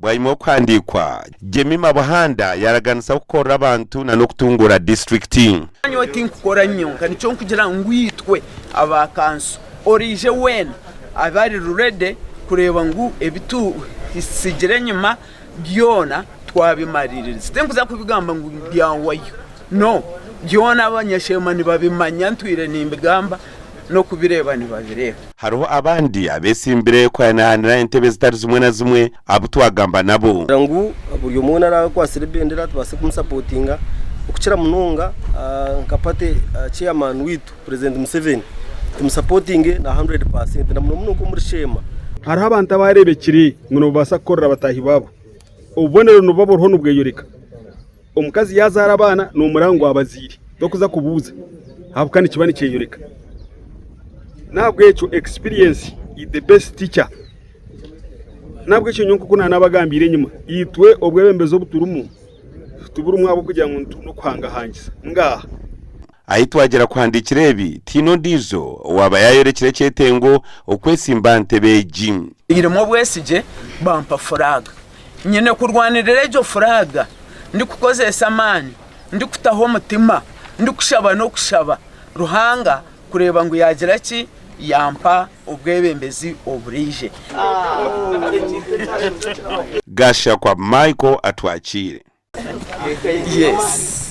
Bwanyima y'okuhandiikwa, Jemimah Buhanda yaaraganisa kukorera abantu na n'okutunguura disiturikiti. Nyowe tinkukora nyonka, nikyo nkugira ngu itwe aba kanso oraije weena abe ari ready kureeba ngu ebi tusigire enyima byona twabimariiriza. Tinkuza kubigamba ngu byahwayo, no, byona abanyasheema nibabimanya ntwire nimbigamba n'okubireeba nibabireeba. Hariho abandi abetsimbire kuhanahanira entebe zitari zimwe na zimwe abu twagamba nabo. Kugira ngu buri omwe weena araabe akwatsire ebendera tubaase kumusapotinga okukira munonga nka party chairman waitu President Museveni tumusapotinge na 100% na muno muno nk'omuri Sheema. Hariho abantu abareebekire ngu nibabaasa kukorera bataahi baabo. Obubonero nibuba buriho nibweyoreka. Omukazi yaazaara abaana noomuraba ngu abazaire, torikuza kubuuza ahabw'okuba nikiba nikyeyoreka. N'ahabw'ekyo experience is the best teacher. N'ahabw'ekyo nyowe nk'oku naanabagambiire enyima, itwe obwebembezi obu turimu tiburimu ahabw'okugira ngu n'okuhangahangisa, ngaaha. Ahi twagyera kuhandiikira ebi, tihaine ondiijo owaaba yaayorekire ekyetengo okwesimba aha ntebe egi. Baihiremu obwesigye bampa furaaga. Nyine kurwanirira egyo furaaga ndikukozesa amaani, ndikutaho omutima, ndikushaba n'okushaba Ruhanga kureeba ngu yaagira ki, yampa obwebembezi oburaije. Gashakwa Michael Atwakiire. Yes.